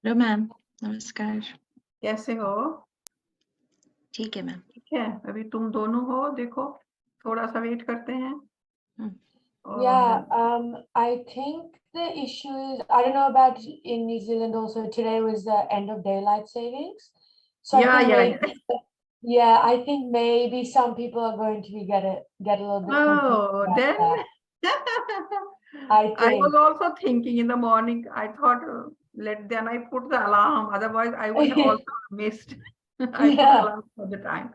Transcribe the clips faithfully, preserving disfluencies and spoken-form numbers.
Hello ma'am. नमस्कार। कैसे हो? ठीक है मैम। ठीक है, अभी तुम दोनों हो, देखो, थोड़ा सा वेट करते हैं। हम्म। और Yeah, um, I think the issue is, I don't know about in New Zealand also, today was the end of daylight savings. So I Yeah, think yeah, maybe, yeah, I think maybe some people are going to be get a, get a little bit confused Oh, about then that. I I was think. also thinking in the morning. I thought, uh, let then I put the alarm. Otherwise, I would have also missed. I put Yeah. alarm for the time.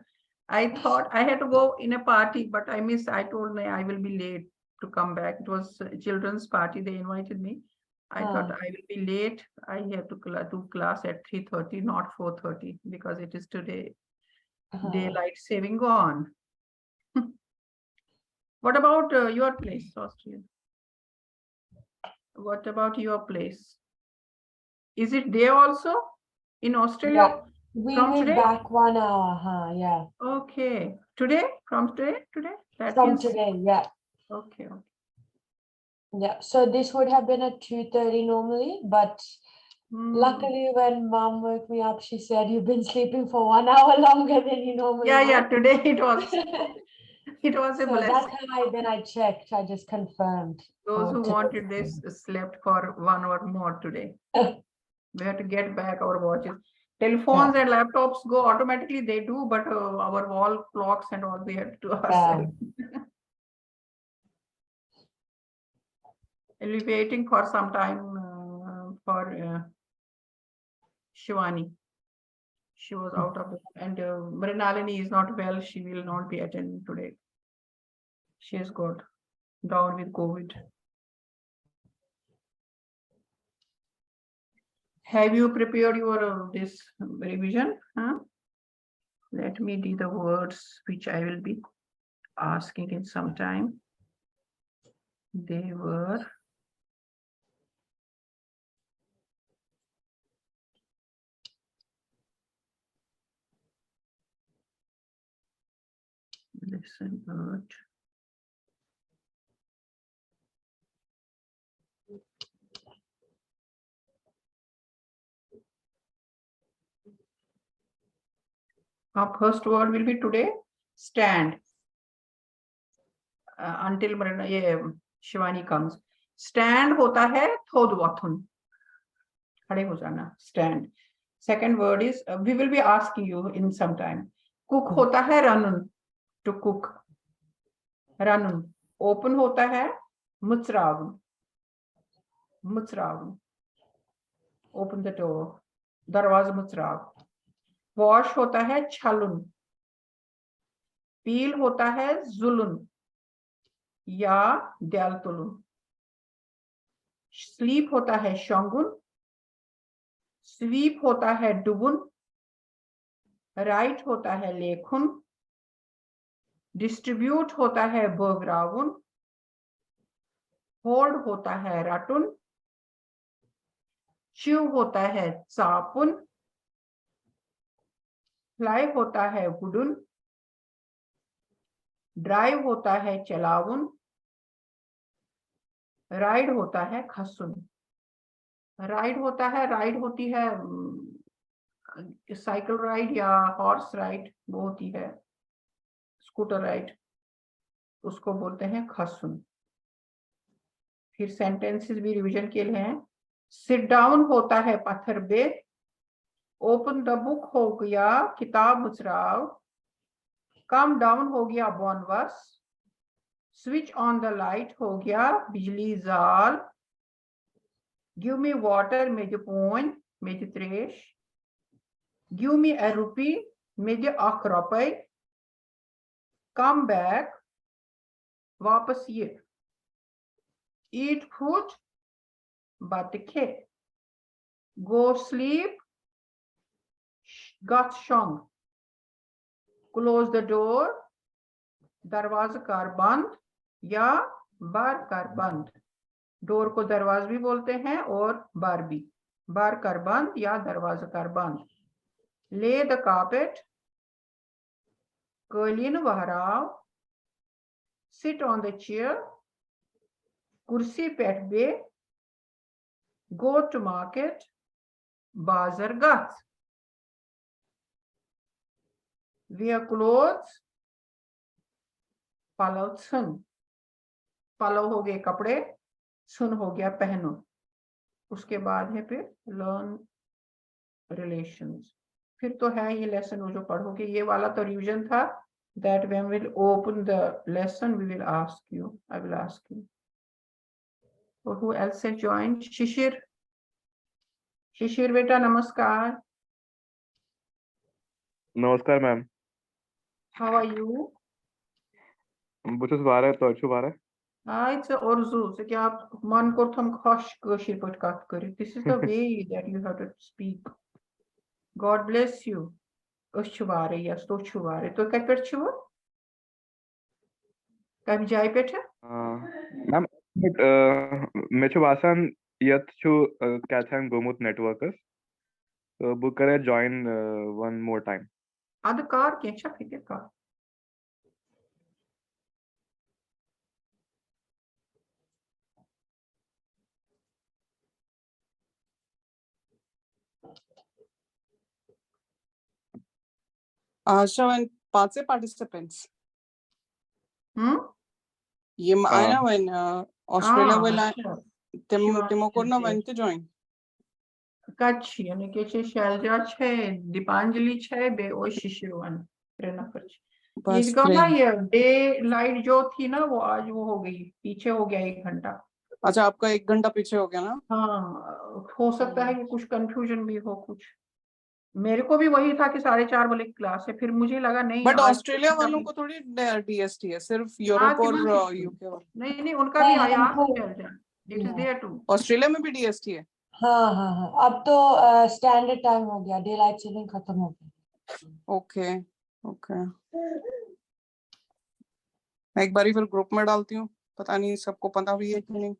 I thought I had to go in a party, but I missed. I told me I will be late to come back. It was a children's party. They invited me. I thought Huh. I will be late. I have to cla- do class at three thirty, not four thirty, because it is today Huh. daylight saving gone. What about uh, your place, Australia? What about your place? Is it day also in Australia? Yeah. We From went today? back one hour, huh? Yeah. Okay. Today? From today? Today? That From is today, yeah. Okay. Okay. Yeah. So this would have been at two thirty normally, but Hmm. luckily when mom woke me up, she said, "You've been sleeping for one hour longer than you normally Yeah, would." Yeah. Today it was it was a So that's blessing. how I then I checked. I just confirmed. Those Oh, who today wanted it this was. Slept for one hour more today. We have to get back our watches. Telephones and laptops go automatically, they do, but uh, our wall clocks and all we have to do Yeah. ourselves. We'll be waiting for some time uh, for uh, Shivani. She was out of the, and uh, Mrinalini is not well. She will not be attending today. She has got down with COVID. Have you prepared your uh, this revision? Huh? Let me do the words which I will be asking in some time. They were Listen, word. Our first word will be today, stand. Uh, until Mrina, ये Shivani comes. Stand होता है थोद वथुन, खड़े हो जाना, stand. Second word is, uh, we will be asking you in some time. Cook होता है रनुन, to cook. रनुन. Open होता है मुचरावन, मुचरावन. Open the door. दरवाजा मुचराव. Wash होता है छलुन. Peel होता है जुलुन या द्याल तुलुन. Sleep होता है शोंगुन. Sweep होता है डुबुन. Write होता है लेखुन. Distribute होता है बोगराउन. Hold होता है रटुन. Chew होता है चापुन. Fly होता है हुडुन. Drive होता है चलाउन. Ride होता है खसुन. Ride होता है, ride होती है, साइकिल राइड या हॉर्स राइड, वो होती है स्कूटर राइड, उसको बोलते हैं खसुन. फिर सेंटेंसेस भी रिवीजन के लिए हैं. Sit down होता है पत्थर पे. Open the book हो गया किताब मुचराव. Come down हो गया बोनवस. Switch on the light हो गया बिजली जाल. Give me water, مےٚ دِ پونۍ, مےٚ دِ ترٛیش. Give me a rupee, مےٚ دِ اکھ رۄپے. Come back, واپس یہِ. Eat food, بتہٕ کھے. Go sleep, گژھ شۄنٛگ. Close the door, دروازٕ کر بند یا بر کر بند. ڈور کو دروازہ بھی بولتے ہیں اور بر بھی. بر کر بند یا دروازہ کر بند. Lay the carpet, قٲلیٖن وہراو. Sit on the chair, کرسی پٮ۪ٹھ بیٚہہ. Go to market, بازر گژھ۔ Wear clothes, پلو ژھٕن۔ پلو ہو گئے کپڑے، ژھٕن ہو گیا پہنُن۔ اس کے بعد ہے پھر learn relations۔ پھر تو ہے یہ لیسن، وہ جو پڑھو گے، یہ والا تو ریویژن تھا۔ That when we'll open the lesson, we will ask you, I will ask you. Or who else has joined? Shishir. Shishir beta, namaskar. Namaskar ma'am. How are you? بہٕ چھُس واریاہ، تُہۍ چھِو واریاہ؟ آ، it's a اُردو، ژےٚ کیٛاہ من کوٚرتھم خۄش کٲشِر پٲٹھۍ کتھ کٔرِتھ؟ This is the way that you have to speak. God bless you. أسۍ چھِ وارے، yes، تُہۍ چھِو وارے۔ تُہۍ کتہِ پٮ۪ٹھ چھِوٕ؟ کمہِ جایہِ پٮ۪ٹھٕ؟ آ، میم، بٹ، آ، مےٚ چھُ باسان یتھ چھُ، آ، کیٛاہ تام گوٚمُت نیٹورکس۔ تہٕ بہٕ کرٕ join، آ، one more time. ادٕ کر، کینٛہہ چھا، فکر کر۔ آز چھا وۄنۍ پانٛژے participants؟ ہم؟ یِم آ۔ آیہِ نا وۄنۍ، آ، آسٹریلیا آ، وٲلۍ آیہِ، اچھا۔ تِم، شِوانشی تِمو کوٚر نا تہِ۔ وۄنۍ تہِ join؟ کَتہِ چھِ؟ یعنی کہِ چھِ شیلجا چھے، دیپانجلی چھے، بیٚیہِ اوس شِشِر وَن۔ ترٛےٚ نفر چھِ۔ بس ییٚتہِ گوٚو نا ترٛےٚ۔ یہِ day light جو تھی نا، وہ آج وہ ہو گئی، پیچھے ہو گیا ایک گھنٹہ۔ اچھا، آپ کا ایک گھنٹہ پیچھے ہو گیا نا؟ ہاں، ہو سکتا ہے کہ کچھ کنفیوژن بھی ہو کچھ۔ میرے کو بھی وہی تھا کہ ساڑھے چار بجے کلاس ہے، پھر مجھے لگا نہیں، بٹ آج آسٹریلیا کچھ والوں بھی۔ کو تھوڑی ڈی ایس ٹی ہے، صرف ہاں، یورپ اور تمن آ، کی۔ یو کے والوں۔ نہیں، نہیں، ان کا نہیں، بھی آیا ہم کو شیلجا۔ It is نہیں۔ there too. آسٹریلیا میں بھی ڈی ایس ٹی ہے؟ ہاں ہاں ہاں، اب تو اسٹینڈرڈ ٹائم ہو گیا، ڈے لائٹ سیونگ ختم ہو گئی۔ Okay, okay. میں ایک باری پھر گروپ میں ڈالتی ہوں، پتہ نہیں سب کو پتہ بھی ہے کہ نہیں۔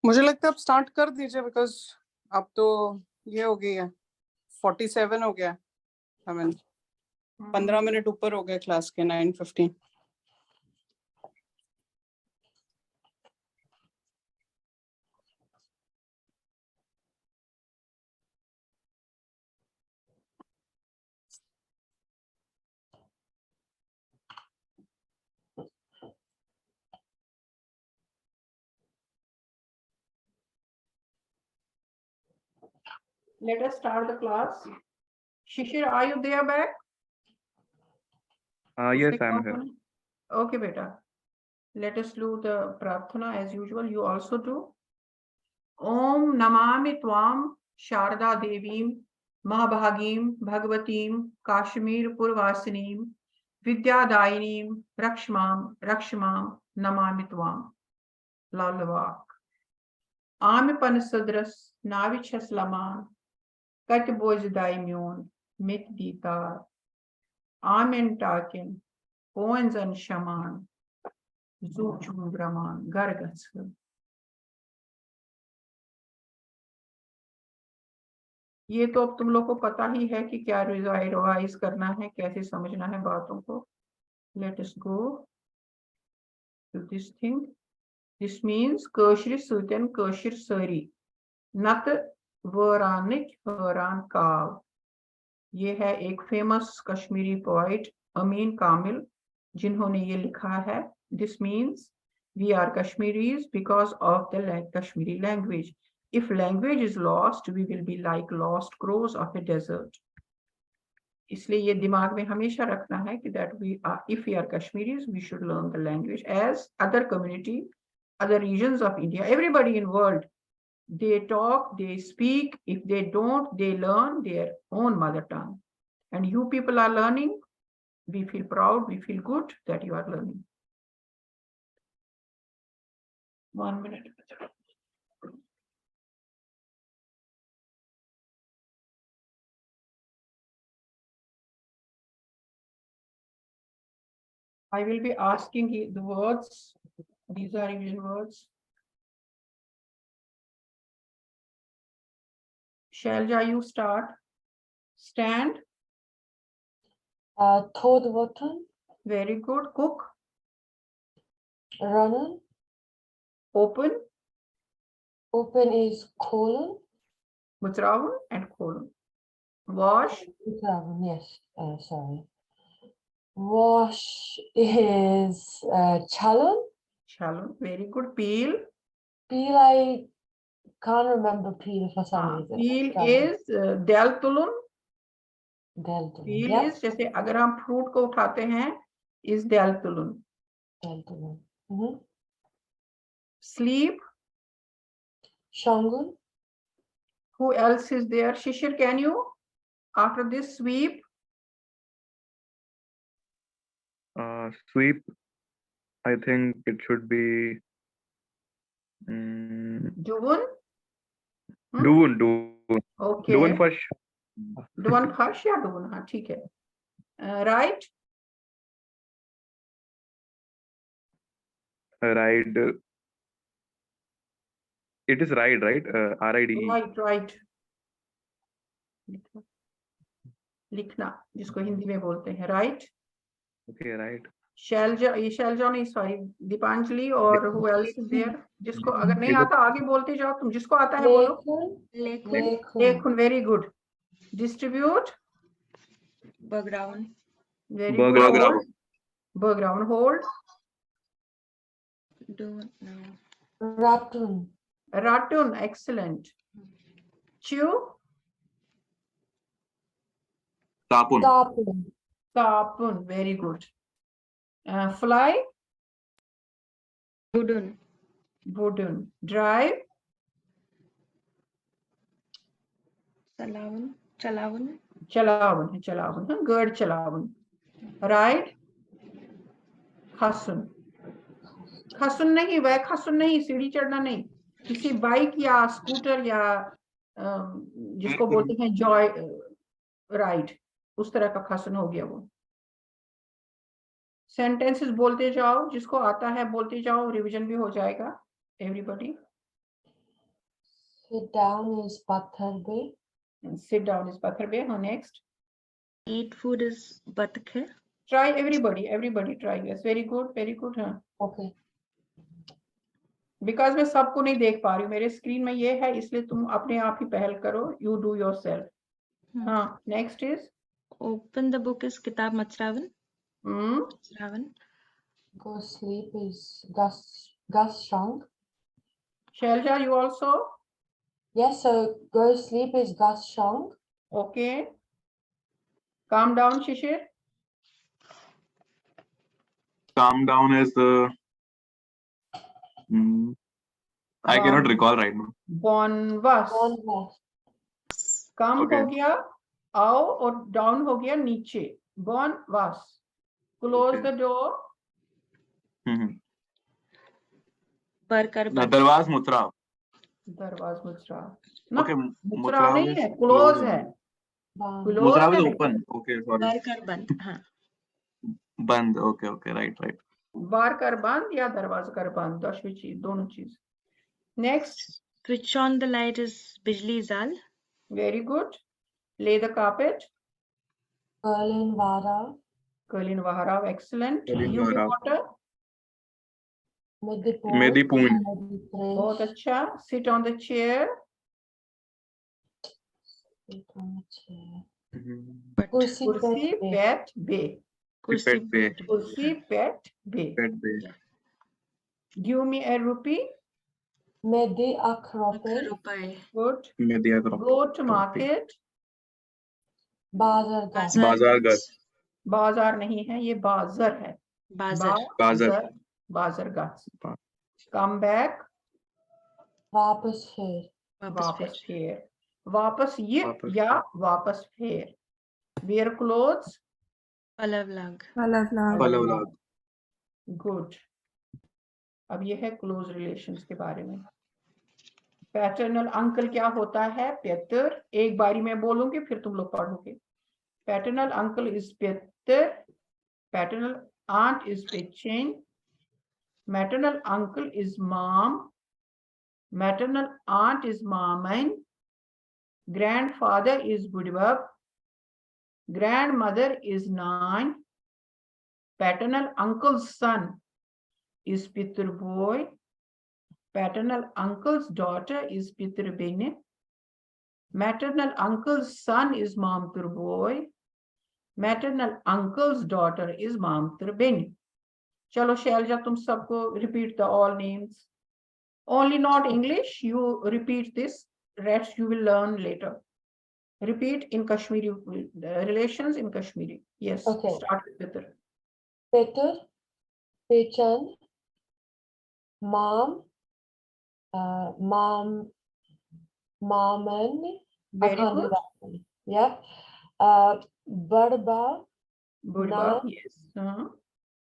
مجھے لگتا ہے اب اسٹارٹ کر دیجیے، بیکاز اب تو یہ ہو گئی ہے، فورٹی سیون ہو گیا۔ آئی مین، پندرہ منٹ اوپر ہو گیا کلاس کے، nine fifteen. Let us start the class. Shishir, are you there back? Uh, yes, उसने I'm कहा here. था ना? Okay, beta. Let us do the prarthana as usual. You also do. Om namami tvam Sharda Devim Mahabhagim Bhagavatим Kashmir Purvasinim Vidyadainim Rakshmam Rakshmam namami tvam. لالواک۔ آمہِ پنہٕ سٔدرس ناوِ چھَس لمان، کتہِ بوزِ داے میون مےٚ تہِ دی تار۔ آمٮ۪ن ٹاکٮ۪ن پونٛزن شمان، زُو چھُم درمان گرٕ گژھٕ۔ یہ تو اب تم لوگ کو پتا ہی ہے کہ کیا ریوائز کرنا ہے، کیسے سمجھنا ہے باتوں کو۔ Let us go to this thing. This means کٲشرِ سۭتٮ۪ن کٲشِر سٲری، نتہٕ وٲرانٕکۍ حٲران کاو۔ یہ ہے ایک فیمس کشمیری پوئٹ امین کامل، جنہوں نے یہ لکھا ہے۔ This means we are Kashmiris because of the la- Kashmiri language. If language is lost, we will be like lost crows of a desert. اس لیے یہ دماغ میں ہمیشہ رکھنا ہے کہ that we are, if we are Kashmiris, we should learn the language as other community, other regions of India, everybody in world, they talk, they speak. If they don't, they learn their own mother tongue. And you people are learning. We feel proud, we feel good that you are learning. One minute. I will be asking you the words. These are Indian words. Shailja, you start. Stand. Uh, تھوٚد وۄتھُن. Very good. Cook. رَنُن. Open. Open is کھولُن. مُژراوُن and کھولُن. Wash. مُژراوُن, yes. Uh, sorry. Wash is uh, چھَلُن. چھَلُن. Very good. Peel. Peel, I can't remember peel for some हाँ, reason. Peel Sorry. Is uh, dell تُلُن. Dell تُلُن. Peel Yeah, is, जैसे अगर हम फ्रूट को उठाते हैं, is dell تُلُن. Dell تُلُن. Mhm. Sleep. شۄنٛگُن. Who else is there? Shishir, can you? After this sweep, Uh, sweep, I think it should be. Mm, ڈُوُن. Hmm? ڈُوُن, ڈُوُن. Okay. ڈُوُن فرش. ڈُوُن فرش یا ڈُوُن, हाँ, ठीक है. Uh, ride. Ride. It is ride, right? Uh, R I D E. Right, right. लिखना, लिखना, जिसको हिंदी में बोलते हैं, राइट? Okay, right. शैलजा, ये शैलजा नहीं, सॉरी, दीपांजलि और who else is there? जिसको अगर नहीं आता, आगे बोलते जाओ तुम, जिसको आता है बोलो. लेखन. लेखन. लेखन. लेखन, very good. Distribute. बगडाउन. Very बग good. राउंड. Hold. बग राउंड. Hold. डू नो. رَٹُن. Ratun, excellent. Chew. ژاپُن. ژاپُن. ژاپُن, very good. Uh, fly. وُڈُن. وُڈُن. Drive. چلاوُن. چلاوُن. چلاوُن ہے, چلاوُن ہے, گٲڑۍ چلاوُن. Ride. کھسُن. کھسُن نہیں, وہ کھسُن نہیں, सीढ़ी चढ़ना नहीं. किसी बाइक या स्कूटर या अम, जिसको बोलते हैं जॉय राइड, उस तरह का खसन हो गया वो. सेंटेंसेस बोलते जाओ, जिसको आता है बोलते जाओ, रिवीजन भी हो जाएगा. Everybody. Sit down is पत्थर बे. Sit down is पत्थर बे. हाँ, नेक्स्ट. Eat food is बतख है. Try, everybody, everybody try. Yes, very good, very good. हाँ. Okay. बिकॉज मैं सबको नहीं देख पा रही हूँ, मेरे स्क्रीन में ये है, इसलिए तुम अपने आप ही पहल करो. You do yourself. हम्म. हाँ, next is. Open the book is किताब मचरावन. हम्म. मचरावन. Go sleep is Gus Gus शंग. Selja, you also. Yes, so go sleep is Gus शंग. Okay. Calm down, Shishir. Calm down is. Uh, mm, I cannot Calm. Recall right now. बॉनवस. One left. Come Okay. हो गया, आओ, और down हो गया, नीचे. बॉनवस. Close Okay. The door. हम्म. बर कर ना, बंद. दरवाज मुचराव. दरवाज मुचरा. ना, Okay, मुचरा मुचराव नहीं is है, क्लोज close. है. Bang. क्लोज मुचराव is है. Open. Okay, sorry. बर कर बंद. हाँ. बंद. Okay, okay, right, right. बार कर बंद या दरवाजा कर बंद, दशवी चीज, दोनों चीज. Next. Switch on the light is बिजली जाल. Very good. Lay the carpet. Berlin Vara. Kalin Vaharav, excellent. Kalin You give Vaharav. Water. Medipool. Medipool. बहुत अच्छा. Sit on the chair. Sit on the chair. Hmm. But कुर्सी कुर्सी पे. पेट बे. कुर्सी पेट पे. पे. कुर्सी पेट बे. पेट पे. Give me a rupee. مےٚ دِ اکھ رۄپے. रुपए. Good. मैं दिया करो. Go to market. بازر گژھ. बाजार गस. बाजार नहीं है, ये बाजर है. बाजार. बाजार. बाजर गस. बा- Come back. واپس پھر. वापस वापस फिर. फिर. वापस ये वापस या फिर. वापस फिर. Wear clothes. पलव लाग. पलव लाग. गुड. अब ये है क्लोज रिलेशंस के बारे में. पैटर्नल अंकल क्या होता है? पेतर. एक बारी मैं बोलूंगी, फिर तुम लोग पढ़ोगे. Paternal uncle is पेतर. Paternal aunt is पेचेन. Maternal uncle is माम. Maternal aunt is Maman. Grandfather is Budibab. Grandmother is Nine. Paternal uncle's son is Pitur Boy. Paternal uncle's daughter is Pitur Bene. Maternal uncle's son is Mamtur Boy. Maternal uncle's daughter is Mamtur Bene. Chalo, Shailja, tum sabko repeat the all names. Only not English, you repeat this, rest you will learn later. Repeat in Kashmiri, uh, relations in Kashmiri. Yes, Okay. Start with Pitur. Petur, Pechan, Mom, uh, Mom, Maman. I Very can't do good. That one. Yeah. Uh, Barba, Budibab, Nine. Yes. Uh-huh.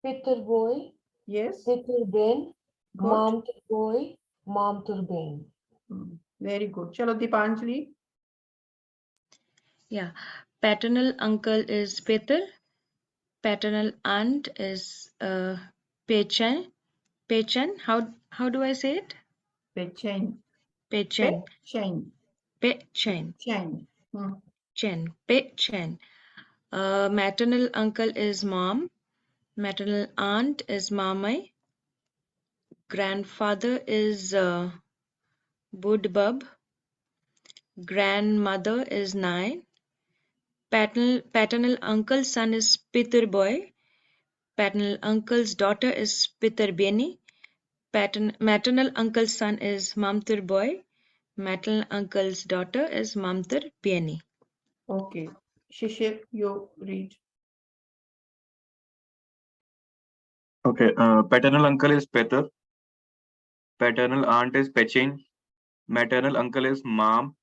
Pitur Boy, Yes. Pitur Ben, Good. Mamtur Boy, Mamtur Ben. Hmm. Very good. Chalo, Dipanjali. Yeah. Paternal uncle is Peter. Paternal aunt is uh, Pechen. Pechen. How how do I say it? Pechen. Pechen. Pechen. Pechen. Chen. Hmm. Chen. Pechen. Uh, maternal uncle is mom. Maternal aunt is mamai. Grandfather is uh, Budbab. Grandmother is Nine. Paternal, paternal uncle's son is Pitur Boy. Paternal uncle's daughter is Pitur Beni. Patern, maternal uncle's son is Mamtur Boy. Maternal uncle's daughter is Mamtur Beni. Okay. Shishir, you read. Okay, uh, paternal uncle is Peter. Paternal aunt is Pechin. Maternal uncle is Mam.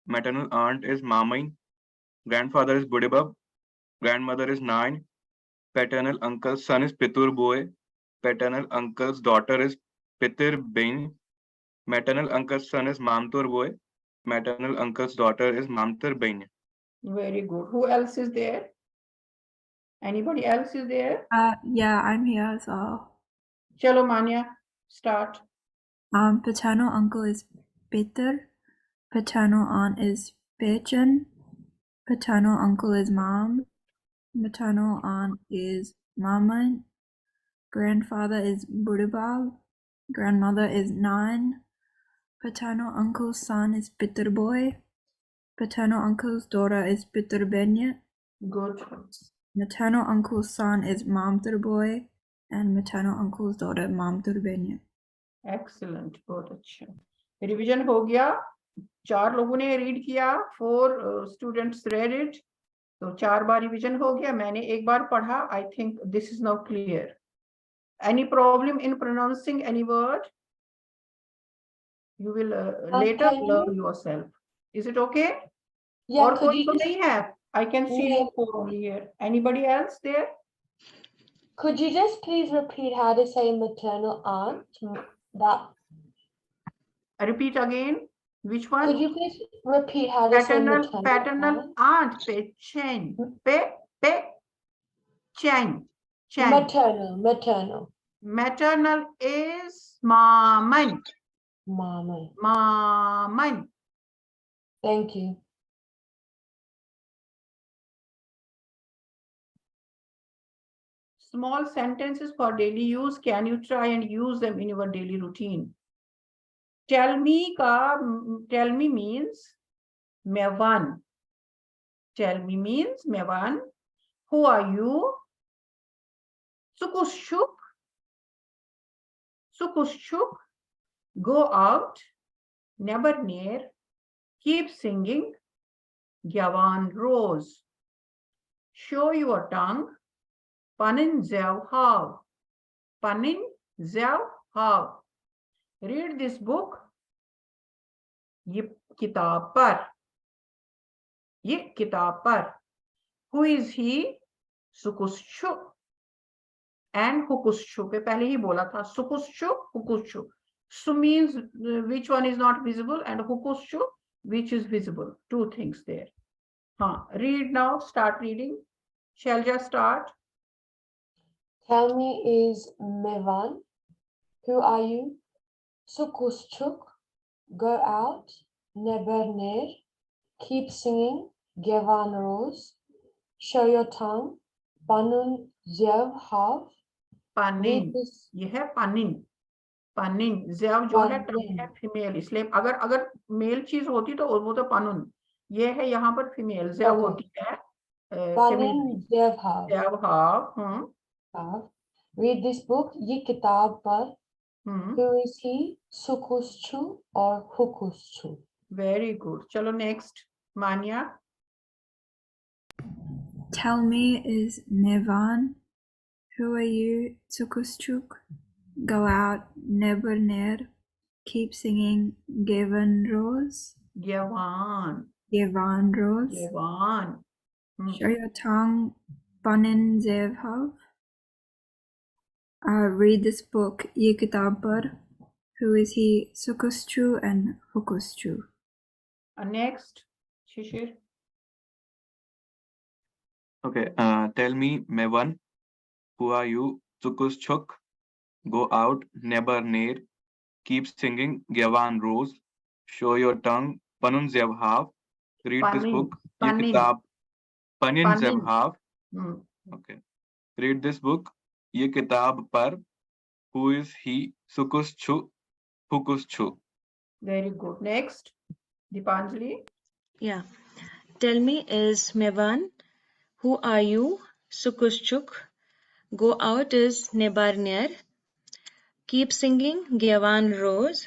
Maternal aunt is Mamain. Grandfather is Budibab. Grandmother is Nine. Paternal uncle's son is Pitur Boy. Paternal uncle's daughter is Pitir Bain. Maternal uncle's son is Mamtur Boy. Maternal uncle's daughter is Mamtur Bain. Very good. Who else is there? Anybody else is there? Uh, yeah, I'm here as well. Chalo, Manya, start. Um, paternal uncle is Peter. Paternal aunt is Pechen. Paternal uncle is Mom. Maternal aunt is Maman. Grandfather is Budabab. Grandmother is Nan. Paternal uncle's son is Peter Boy. Paternal uncle's daughter is Peter Benya. Good. Maternal uncle's son is Mamtur Boy. And maternal uncle's daughter Mamtur Benya. Excellent. बहुत अच्छा. Revision हो गया. चार लोगों ने read किया. Four uh, students read it. तो चार बार revision हो गया. मैंने एक बार पढ़ा. I think this is now clear. Any problem in pronouncing any word? You will uh, Uh, later can learn you- yourself. Is it okay? Yeah, और could कोई you तो just, नहीं है? I can see Yeah. you four only here. Anybody else there? Could you just please repeat how to say maternal aunt? M- That I repeat again. Which one? Could you please repeat how to say Paternal, maternal paternal aunt? Aunt. Pechen. Pe, pe, chen. Chen. Maternal, maternal. Maternal is Maman. Mama. Maman. Thank you. Small sentences for daily use. Can you try and use them in your daily routine? Tell me ka, tell me means مےٚ وَن. Tell me means مےٚ وَن. Who are you? ژٕ کُس چھُکھ? ژٕ کُس چھُکھ? Go out. نٮ۪بر نیر. Keep singing. گٮ۪وان روز. Show your tongue. پنٕنۍ زٮ۪و ہاو. پنٕنۍ زٮ۪و ہاو. Read this book. یہِ کِتاب پر. یہِ کِتاب پر. Who is he? سُہ کُس چھُ؟ And ہُہ کُس چھُ؟ پہ-، پہلے ہی بولا تھا. سُہ کُس چھُ؟ ہُہ کُس چھُ؟ سُہ means uh, which one is not visible and ہُہ کُس چھُ? Which is visible. Two things there. ہاں, read now. Start reading. Shailja, start. Tell me is مےٚ وَن. Who are you? ژٕ کُس چھُکھ؟ Go out. نٮ۪بر نیر. keep singing, Gevan Rose, show your tongue, Panun Zev Hav, read پنٕنۍ this. یہ ہے پنٕنۍ پنٕنۍ زیو جو ہے ٹنگ ہے فیمیل، اس لیے اگر اگر میل چیز ہوتی تو وہ تو پنن، یہ ہے یہاں پر فیمیل زیو Okay. ہوتی ہے Panun Zev Hav, زیو ہاو ہم Hav, read this book, یہ کتاب پر, ہم who is he, سُہ کُس چھُ or ہُہ کُس چھُ. Very good. چلو next مانیا۔ Tell me is Mevan. Who are you? Tsukuschuk. Go out. Neberner. Keep singing. Gevan Rose. گیوان Gevan Rose. گیوان ہم Show your tongue. Panin Zevhav. Uh, read this book. یہ کتاب پر. Who is he? سُہ کُس چھُ and ہُہ کُس چھُ. Next ششیر۔ Okay, uh, tell me, Mevan, who are you? Tsukuschuk. Go out, never near. Keep singing, Gevan Rose. Show your tongue, Panun Zevhav. Read this Panin, book, یہ Panin. کتاب پنن پنن۔ زیوہاو۔ ہم Okay. Read this book, یہ کتاب پر۔ Who is he? سُہ کُس چھُ؟ ہُہ کُس چھُ؟ Very good. Next Dipanjali. Yeah. Tell me is Mevan. Who are you? سُہ کُس چھُکھ. Go out is nebar ner. Keep singing Gevan Rose.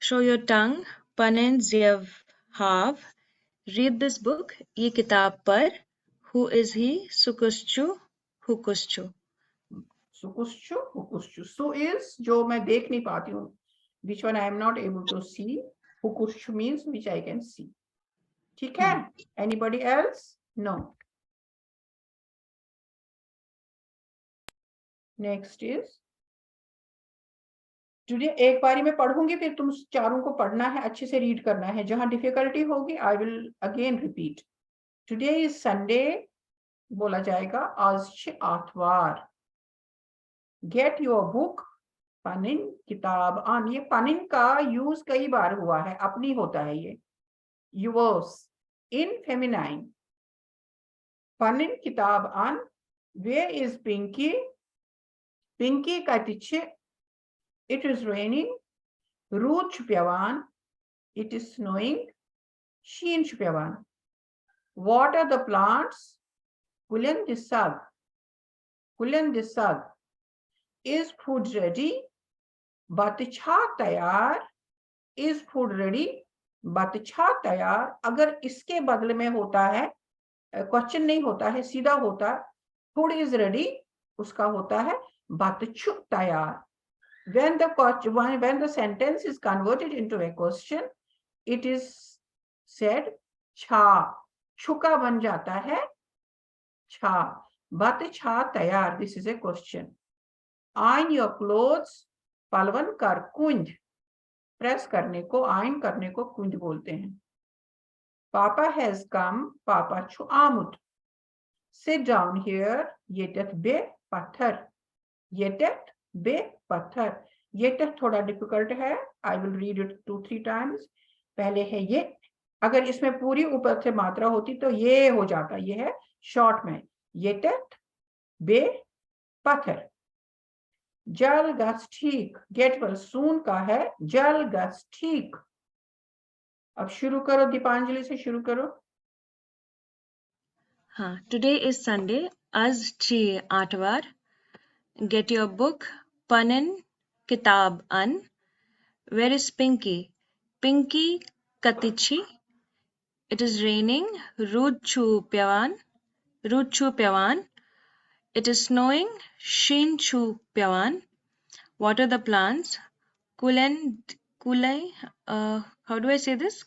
Show your tongue. Panen Ziev Hav. Read this book. یہ کتاب پر۔ Who is he? سُہ کُس چھُ؟ ہُہ کُس چھُ؟ سُہ کُس چھُ؟ ہُہ کُس چھُ؟ سُہ از جو میں دیکھ نہیں پاتی ہوں، which one I am not able to see. ہُہ کُس چھُ means which I can see. ٹھیک ہے؟ Anybody else? No. Next is, today ایک باری میں پڑھوں گی، پھر تم چاروں کو پڑھنا ہے، اچھے سے ریڈ کرنا ہے۔ جہاں ڈیفیکلٹی ہوگی، I will again repeat. Today is Sunday. بولا جائے گا، آز چھ آتھوار۔ Get your book. پنن کتاب ان۔ یہ پنن کا یوز کئی بار ہوا ہے، اپنی ہوتا ہے یہ۔ Yours in feminine. پنن کتاب ان۔ Where is Pinky? پنکی کتہِ چھ؟ It is raining. روٗد چھُ پٮ۪وان۔ It is snowing. شیٖن چھُ پٮ۪وان۔ What are the plants? کُلٮ۪ن دِ سگ۔ کُلٮ۪ن دِ سگ۔ Is food ready? بتہٕ چھا تیار؟ Is food ready? بتہٕ چھا تیار؟ اگر اس کے بدلے میں ہوتا ہے، کوشچن نہیں ہوتا ہے، سیدھا ہوتا، food is ready، اس کا ہوتا ہے بتہٕ چھُ تیار۔ When the question, when, when the sentence is converted into a question, it is said چھا۔ چھُ کا بن جاتا ہے چھا۔ بتہٕ چھا تیار؟ This is a question. Iron your clothes. پلون کر کُنٛد۔ پریس کرنے کو، آئرن کرنے کو کُنٛد بولتے ہیں۔ Papa has come. پاپا چھُ آمُت۔ Sit down here. ییٚتٮ۪تھ بیٚہہ پتھر۔ ییٚتٮ۪تھ بیٚہہ پتھر۔ ییٚتٮ۪تھ تھوڑا ڈیفیکلٹ ہے۔ I will read it two three times. پہلے ہے یہ۔ اگر اس میں پوری اوپر سے ماترا ہوتی تو یہ ہو جاتا۔ یہ ہے شارٹ میں۔ ییٚتٮ۪تھ بیٚہہ پتھر۔ جل گژھ ٹھیک۔ Get well soon کا ہے جل گژھ ٹھیک۔ اب شروع کرو، دیپانجلی سے شروع کرو۔ ہاں، today is Sunday. از چھ آتھوار۔ Get your book. پنن کتاب ان۔ Where is Pinky? پنکی کتہِ چھ؟ It is raining. روٗد چھُ پٮ۪وان۔ روٗد چھُ پٮ۪وان۔ It is snowing. شیٖن چھُ پٮ۪وان۔ What are the plants? کُلٮ۪ن، کُلٮ۪ن، uh, how do I say this?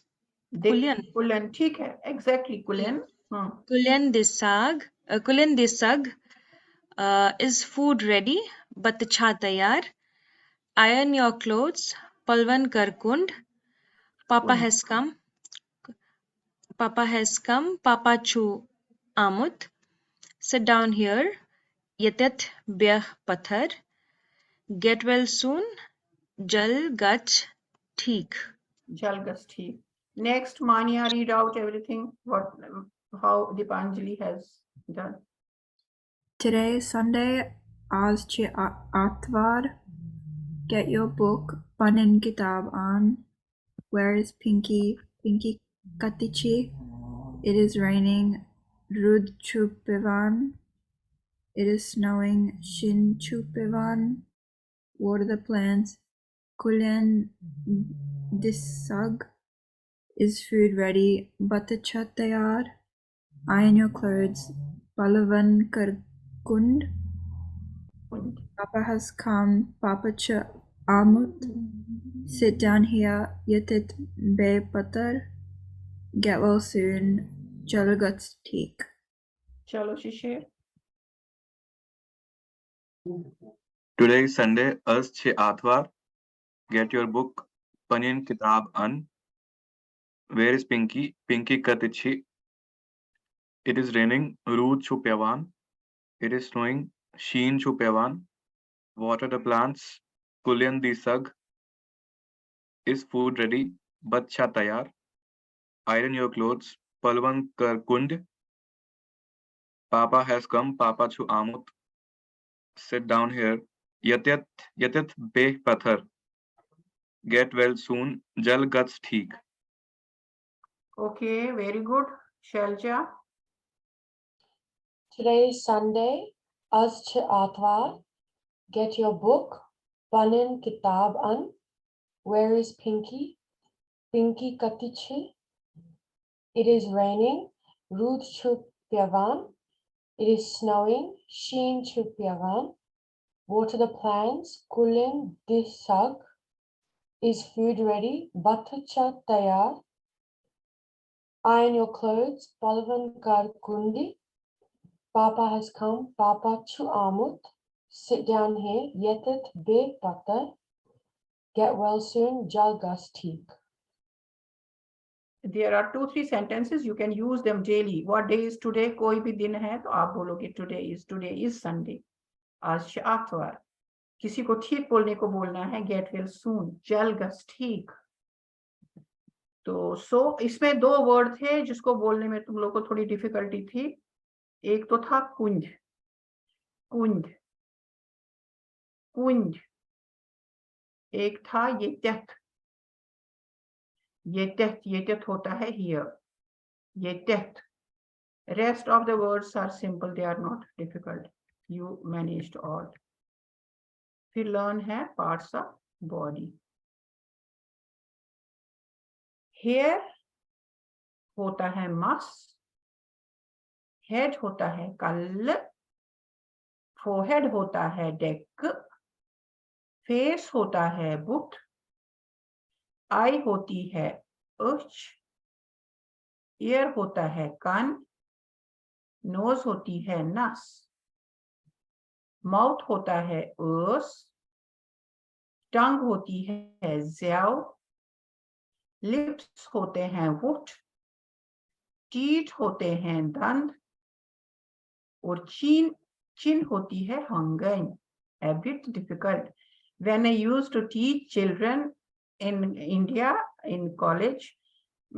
دیکھ، کُلٮ۪ن۔ کُلٮ۪ن، ٹھیک ہے، exactly، کُلٮ۪ن۔ ہاں۔ کُلٮ۪ن دِ سگ، uh, کُلٮ۪ن دِ سگ۔ Uh, is food ready? بتہٕ چھا تیار؟ Iron your clothes. پلون کر کُنٛد۔ Papa کُنٛد۔ has come. Papa has come. پاپا چھُ آمُت۔ Sit down here. ییٚتٮ۪تھ بیٚہہ پتھر۔ Get well soon. جل گژھ ٹھیک۔ جل گژھ ٹھیک۔ Next, Manya, read out everything, what, how Dipanjali has done. Today is Sunday, آز چھِ آ- آتھوار۔ Get your book، پنٕنۍ کِتاب اَن۔ Where is Pinky? Pinky کَتہِ چھِ؟ It is raining، روٗد چھُ پٮ۪وان۔ It is snowing، شیٖن چھُ پٮ۪وان۔ Water the plants، کُلٮ۪ن دِ سگ۔ Is food ready؟ بَتہٕ چھا تیار؟ Iron your clothes، پَلوَن کر گُنٛڈ۔ Papa has come، پاپا چھُ آمُت۔ Sit down here، ییٚتٮ۪تھ بیٚہہ پَتھر۔ Get well soon، جلد گژھ ٹھیٖک۔ چلو، شُکریہ۔ Today is Sunday، از چھِ آتھوار۔ Get your book، پنٕنۍ کِتاب اَن۔ Where is Pinky? پِنکی کَتہِ چھِ؟ It is raining، روٗد چھُ پٮ۪وان۔ It is snowing، شیٖن چھُ پٮ۪وان۔ Water the plants، کُلٮ۪ن دِ سگ۔ Is food ready؟ بَتہٕ چھا تیار؟ Iron your clothes، پَلوَن کر گُنٛڈ۔ Papa has come، پاپا چھُ آمُت۔ Sit down here، ییٚتٮ۪تھ، ییٚتٮ۪تھ بیٚہہ پَتھر۔ Get well soon، جلد گژھ ٹھیٖک۔ Okay, very good. Shailja? Today is Sunday، از چھِ آتھوار۔ Get your book، پنٕنۍ کِتاب اَن۔ Where is Pinky? پِنکی کَتہِ چھِ؟ It is raining، روٗد چھُ پٮ۪وان۔ It is snowing، شیٖن چھُ پٮ۪وان۔ Water the plants، کُلٮ۪ن دِ سگ۔ Is food ready؟ بَتہٕ چھا تیار؟ Iron your clothes، پَلوَن کر گُنٛڈ۔ Papa has come، پاپا چھُ آمُت۔ Sit down here، ییٚتٮ۪تھ بیٚہہ پَتھر۔ Get well soon، جلد گژھ ٹھیٖک۔ There are two, three sentences, you can use them daily. What day is today? کوئی بھی دن ہے تو آپ بولو گے today is, today is Sunday. آج چھِ آتھوار۔ کسی کو ٹھیک بولنے کو بولنا ہے، get well soon، جلد گژھ ٹھیک۔ تو سو اس میں دو ورڈ تھے جس کو بولنے میں تم لوگ کو تھوڑی ڈیفیکلٹی تھی۔ ایک تو تھا کنج، کنج، کنج۔ ایک تھا ییٚتٮ۪تھ، ییٚتٮ۪تھ، ییٚتٮ۪تھ ہوتا ہے here، ییٚتٮ۪تھ۔ Rest of the words are simple, they are not difficult. You managed all. پھر لرن ہے parts of body. Hair ہوتا ہے مَس، head ہوتا ہے کَلہٕ، forehead ہوتا ہے ڈیکہٕ، face ہوتا ہے بُتھ، eye ہوتی ہے أچھ، ear ہوتا ہے کَن، nose ہوتی ہے نَس، mouth ہوتا ہے ٲس، tongue ہوتی ہے زیو، lips ہوتے ہیں وُٹھ، teeth ہوتے ہیں دند، اور chin، chin ہوتی ہے ہنگن۔ A bit difficult. When I used to teach children in India, in college,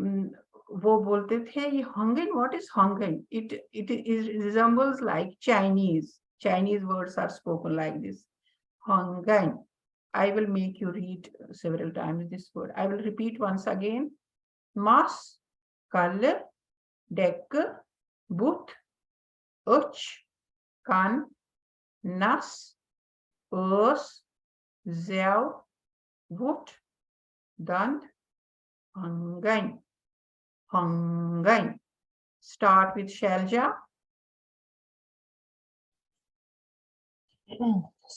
mm, وہ بولتے تھے، یہ ہنگن، what is ہنگن? It, it is, resembles like Chinese. Chinese words are spoken like this. ہنگن۔ I will make you read several times this word. I will repeat once again. مَس، کَلہٕ، ڈیکہٕ، بُتھ، أچھ، کَن، نَس، ٲس، زیو، وُٹھ، دند، ہنگن۔ ہنگن۔ Start with Shailja.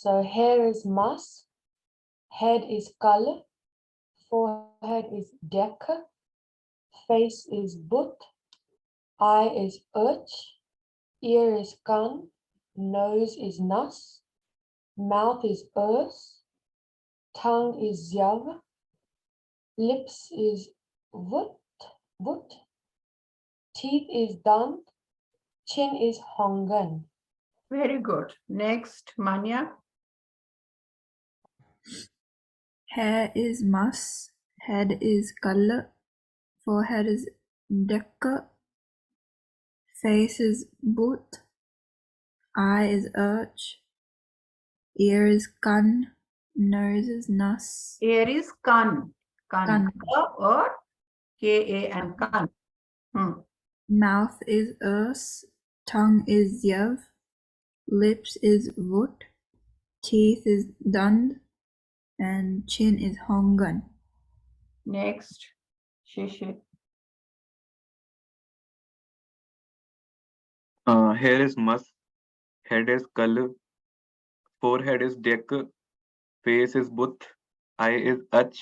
So hair is مَس، head is کَلہٕ، forehead is ڈیکہٕ، face is بُتھ، eye is أچھ، ear is کَن، nose is نَس، mouth is ٲس، tongue is زیو، lips is وُٹھ، وُٹھ، teeth is دند، chin is ہنگن۔ Very good. Next, Manya. Hair is مَس، head is کَلہٕ، Forehead is ڈیٚکہٕ. Face is بُتھ. Eye is أچھ. Ear is کَن. Nose is نَس. Ear is کَن. کَن. کَن. ک اور کے اے این، کَن. ہم. Mouth is ٲس. Tongue is زیو. Lips is وُٹھ. Teeth is دَنٛد. And chin is ہۄنٛگَن. Next. شیٚیہِ شیٚیہِ. Uh, hair is مَس. Head is کَلہٕ. Forehead is ڈیٚکہٕ. Face is بُتھ. Eye is أچھ.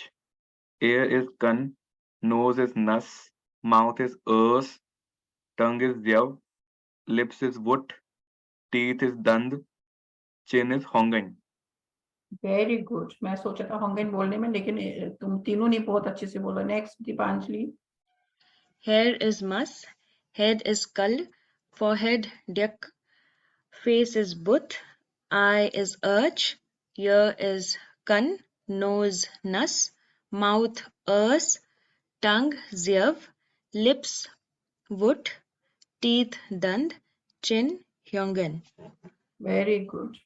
Ear is کَن. Nose is نَس. Mouth is ٲس. Tongue is زیو. Lips is وُٹھ. Teeth is دَنٛد. Chin is ہۄنٛگَن. Very good. میں سوچا تھا ہۄنٛگَن بولنے میں، لیکن اے، تم تینوں نے بہت اچھے سے بولا. Next, Dipanjali. Hair is مَس. Head is کَلہٕ. Forehead ڈیٚکہٕ. Face is بُتھ. Eye is أچھ. Ear is کَن. Nose نَس. Mouth ٲس. Tongue زیو. Lips وُٹھ. Teeth دَنٛد. Chin ہۄنٛگَن. Very good.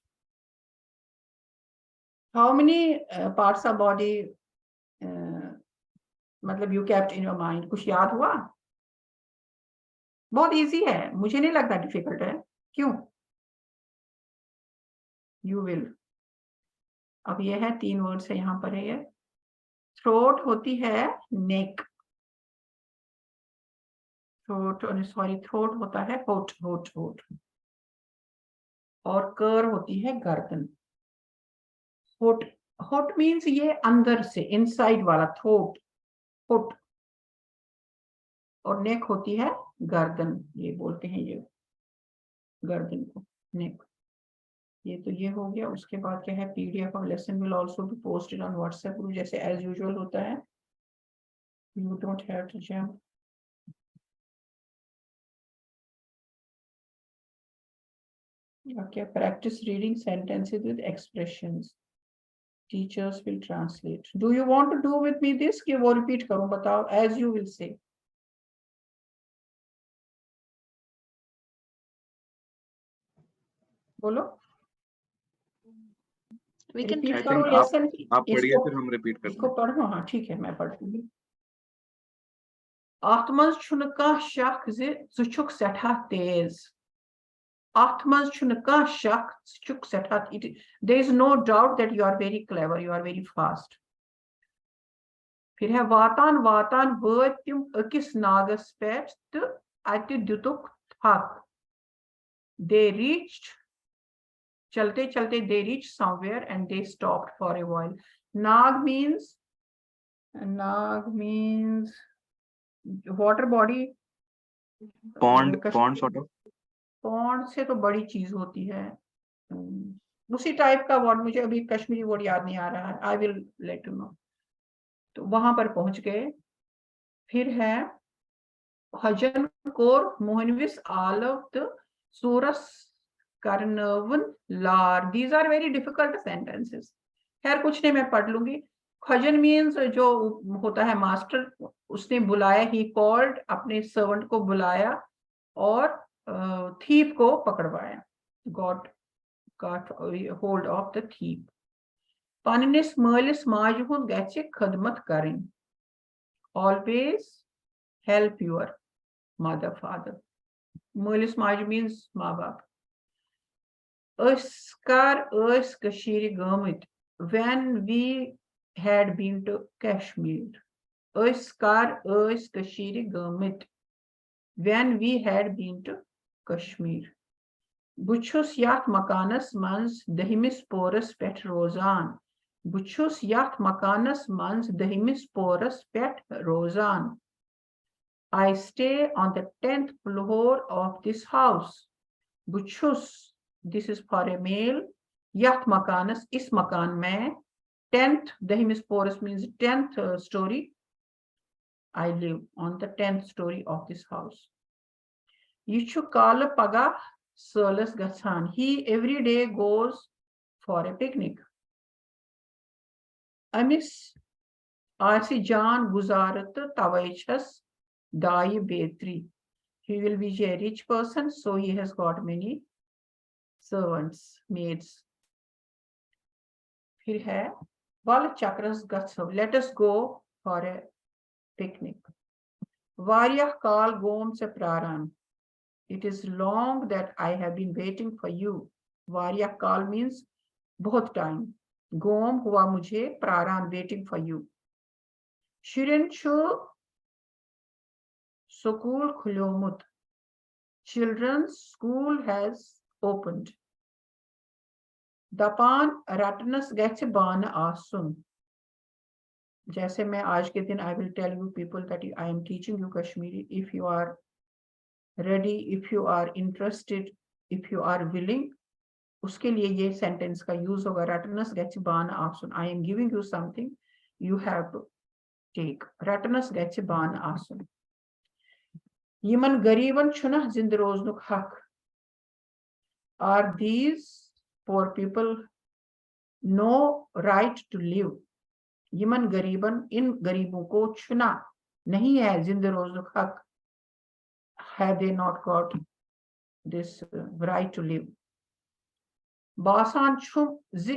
How many uh, parts of body uh, मतलब you kept in your mind? कुछ याद हुआ? बहुत इजी है, मुझे नहीं लगता डिफिकल्ट है. क्यों? You will. अब ये है, तीन वर्ड्स है यहाँ पर है ये. थ्रोट होती है नेक. थ्रोट, सॉरी, थ्रोट होता है होठ, होठ, होठ. और कर होती है गर्दन. होठ, होठ मीन्स ये अंदर से, इनसाइड वाला थ्रोट, होठ. और नेक होती है गर्दन, ये बोलते हैं ये गर्दन को नेक. ये तो ये हो गया. उसके बाद क्या है? P D F of lesson will also be posted on WhatsApp group, जैसे एज यूजुअल होता है. You don't have to jump. Okay, practice reading sentences with expressions. Teachers will translate. Do you want to do with me this? कि वो repeat करूं? बताओ, as you will say. बोलो. We can Repeat I करो think आप lesson. आप पढ़िए, फिर हम रिपीट करते इसको हैं. पढ़ो. हाँ, ठीक है, मैं पढ़ दूंगी. اتھ منٛز چھُنہٕ کانٛہہ شک زِ ژٕ چھُکھ سٮ۪ٹھاہ تیز. اتھ منٛز چھُنہٕ کانٛہہ شک، ژٕ چھُکھ سٮ۪ٹھاہ، it, there is no doubt that you are very clever, you are very fast. پھر ہے واتان واتان وٲتۍ تِم أکِس ناگس پٮ۪ٹھ تہٕ اتہِ دِتُکھ تھکھ. They reached, چلتے چلتے they reached somewhere and they stopped for a while. Nag means, nag means water body. Pond, Kash- pond sort of. Pond से तो बड़ी चीज होती है. हम्म, उसी टाइप का वर्ड, मुझे अभी कश्मीरी वर्ड याद नहीं आ रहा है, I will let you know. तो वहां पर पहुंच गए. پھر ہے خۄجن کوٚر موہنوِس آلو تہٕ سوٗرس کرنٲوٕن لار. These are very difficult sentences. خیر، کچھ نہیں، میں پڑھ لوں گی. خۄجن means جو ہوتا ہے ماسٹر، اس نے بلایا, he called, اپنے سرونٹ کو بلایا اور تھیپ کو پکڑوایا. Got, got hold of the thief. پننِس مٲلِس ماجہِ ہُنٛد گژھِ خدمت کرٕنۍ. Always help your mother, father. مٲلِس ماجہِ means ماں باپ. أسۍ کر ٲسۍ کٔشیٖرِ گٲمٕتۍ? When we had been to Kashmir. أسۍ کر ٲسۍ کٔشیٖرِ گٲمٕتۍ? When we had been to Kashmir. بہٕ چھُس یتھ مکانس منٛز دٔہمِس پورس پٮ۪ٹھ روزان. بہٕ چھُس یتھ مکانس منٛز دٔہمِس پورس پٮ۪ٹھ روزان. I stay on the tenth floor of this house. بہٕ چھُس, this is for a male, یتھ مکانس, اس مکان میں, tenth, دٔہمِس پورس means tenth, uh, story. I live on the tenth story of this house. یہِ چھُ کالہٕ پگاہ سٲلس گژھان. He every day goes for a picnic. أمِس آسہِ جان گُزارٕ تہٕ توے چھَس دایہِ بیترِ. He will be a rich person, so he has got many servants, maids. پھر ہے، وَلہٕ چکرس گژھو. Let us go for a picnic. واریاہ کال گوم ژےٚ پراران. It is long that I have been waiting for you. واریاہ کال means بہت ٹائم. گوم ہوا مجھے پراران, waiting for you. شُرٮ۪ن چھُ school کھُلیومُت. Children's school has opened. دپان رٹنس گژھِ بانہٕ آسُن. جیسے میں آج کے دن, I will tell you people that I am teaching you Kashmiri. If you are ready, if you are interested, if you are willing, اس کے لیے یہ سینٹینس کا یوز ہوگا. رٹنس گژھِ بانہٕ آسُن. I am giving you something, you have to take. رٹنس گژھِ بانہٕ آسُن. یِمن غریبن چھُنہ زندٕ روزنُک حق. Are these poor people no right to live? یِمن غریبن, ان غریبوں کو چھُنہ, نہیں ہے زندٕ روزنُک حق. Have they not got this uh, right to live? باسان چھُم زِ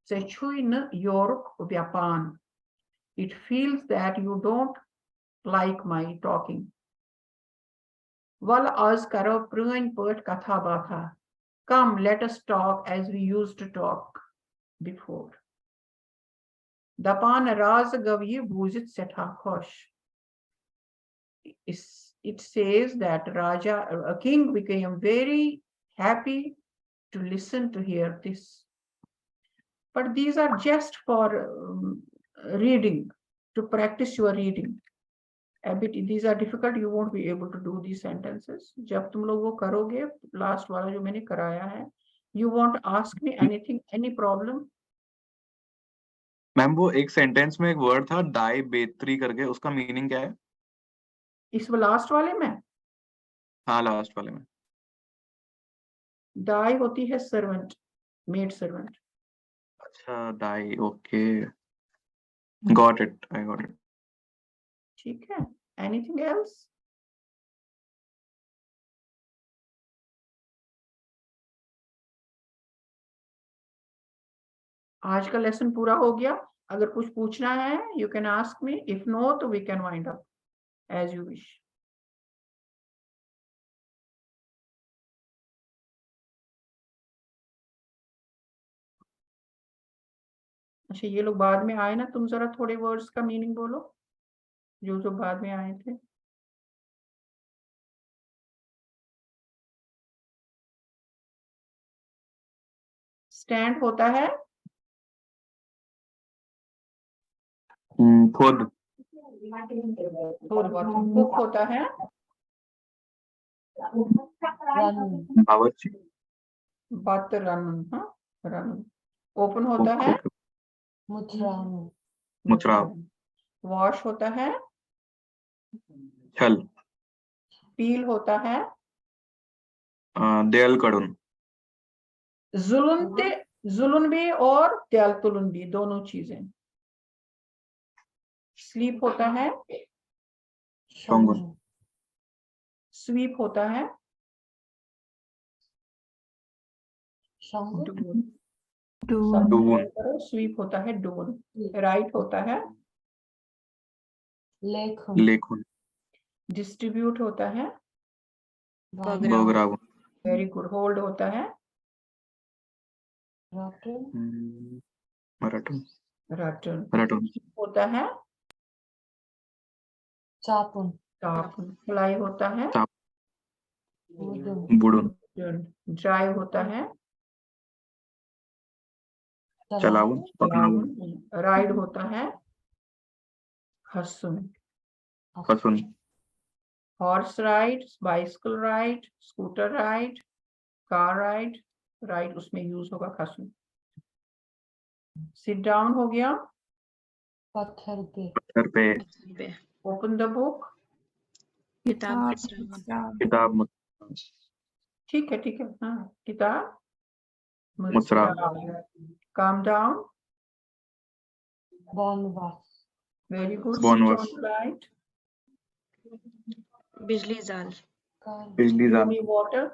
ژےٚ چھُے نہٕ یورُک ویپان. It feels that you don't like my talking. وَلہٕ آز کرو پرٲنۍ پٲٹھۍ کتھا باتھا. Come, let us talk as we used to talk before. دپان رازٕ گوٚو یہِ بوٗزِتھ سٮ۪ٹھاہ خۄش. It's- it says that Raja, a king became very happy to listen, to hear this. But these are just for um, reading, to practice your reading. A bit, these are difficult, you won't be able to do these sentences. جب تم لوگ وہ کرو گے, last والا جو میں نے کرایا ہے, you want to ask me anything, any problem? Ma'am, वो एक सेंटेंस में एक वर्ड था दाई बेत्री करके, उसका मीनिंग क्या है? اس لاسٹ والے میں हाँ, लास्ट वाले में. دائی ہوتی ہے سرونٹ, میڈ سرونٹ. अच्छा, दाई. Okay, got it, I got it. ٹھیک ہے, anything else? آج کا لیسن پورا ہو گیا. اگر کچھ پوچھنا ہے, you can ask me. If no, To we can wind up as you wish. اچھا, یہ لوگ بعد میں آئے نا, تم ذرا تھوڑے ورڈز کا میننگ بولو جو جو بعد میں آئے تھے. اسٹینڈ ہوتا ہے, हम्म, खुद. تھوڑ بہت. کُک ہوتا ہے, बावर्ची. بتہٕ رَنُن, ہاں, رَنُن. اوپن ہوتا ہے, مُتھراوُن. مُتھراو. واش ہوتا ہے, छल. پیل ہوتا ہے, अ, देल कडून. زُلُن تہِ, زُلُن بھی اور تیل تُلُن بھی, دونوں چیزیں. سلیپ ہوتا ہے, شۄنٛگُن. سویپ ہوتا ہے, شۄنٛگُن. ڈُوُن. ڈُوُن. ڈُوُن. سویپ ہوتا ہے ڈُوُن. رائٹ ہوتا ہے, لیکھُن. لیکھُن. ڈسٹریبیوٹ ہوتا ہے, بٲگراوُن. ویری گڈ. ہولڈ ہوتا ہے, رَٹُن. हम्म, रटुन. رٹُن. रटुन. ہوتا ہے, ژاپُن. ٹاپ. فلائی ہوتا ہے, بُڈُن. बुडुन. ڈرائیو ہوتا ہے, चलावून. पकडावून. رائڈ ہوتا ہے, کھسُن. खसून. Horse ride, bicycle ride, scooter ride, car ride. Ride اس میں یوز ہوگا کھسُن. سٹ ڈاؤن ہو گیا. پتھر پہ. पत्थर पे. Open the book. کتاب किताब मुत- ٹھیک ہے, ٹھیک ہے, ہاں, کتاب. مُژراو. Calm down. بۄن وَس. ویری گڈ. بۄن وَس. رائٹ. بجلی زال۔ بجلی Give زال۔ me water.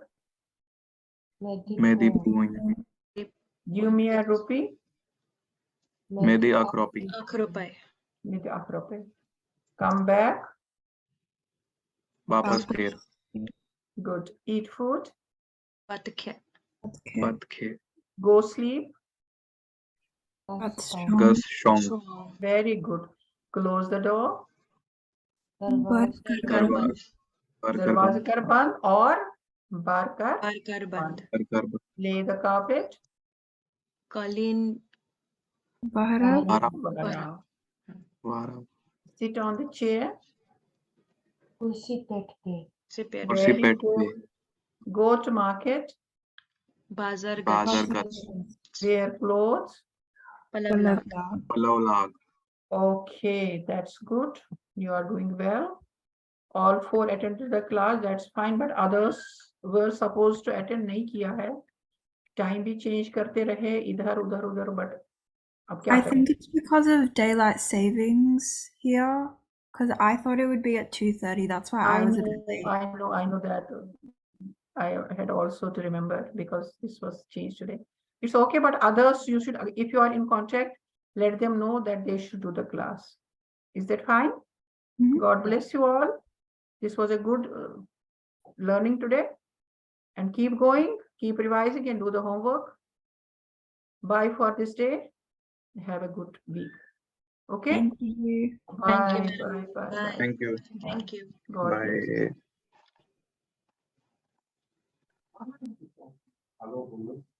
مےٚ دِ بوٗنۍ۔ Give me a rupee. مےٚ دِ اکھ رۄپی۔ اکھ رۄپے۔ مےٚ دِ اکھ رۄپے۔ Come back. واپس پھیر۔ Good. Eat food. بتہٕ کھےٚ۔ بتہٕ کھے۔ Go sleep. پتہٕ گژھ شۄنٛگ۔ شۄنٛگ۔ Very good. Close the door. بند کر۔ دروازٕ۔ بر کر دروازٕ بند۔ کر بند اور بر کر بر کر بند۔ بر کر بند۔ Lay the carpet. قٲلیٖن۔ بہرحال۔ بہرحال۔ بہرحال۔ بہرحال۔ Sit on the chair. کرسی پٮ۪ٹھ تہِ۔ سپیٹ۔ کرسی Very پٮ۪ٹھ good. بیٚہہ۔ Go to market. بازر گژھ۔ بازر گژھ۔ Wear clothes. پلو پلو لاگ۔ لاگ۔ پلو log. Okay, that's good. You are doing well. All four attended the class, that's fine, but others were supposed to attend, نہیں کیا ہے۔ ٹائم بھی چینج کرتے رہے ادھر ادھر ادھر، بٹ اب کیا I کریں؟ think it's because of daylight savings here, because I thought it would be at two thirty. That's why I I was a know, bit late. I know, I know that. I had also to remember because this was changed today. It's okay, but others, you should, if you are in contact, let them know that they should do the class. Is that fine? Mhm. God bless you all. This was a good uh, learning today. And keep going, keep revising, and do the homework. Bye for this day. Have a good week. Okay? Thank you. Bye, Thank you, bye, bye, Bye. bye. Thank you. Thank you. God bless. Bye.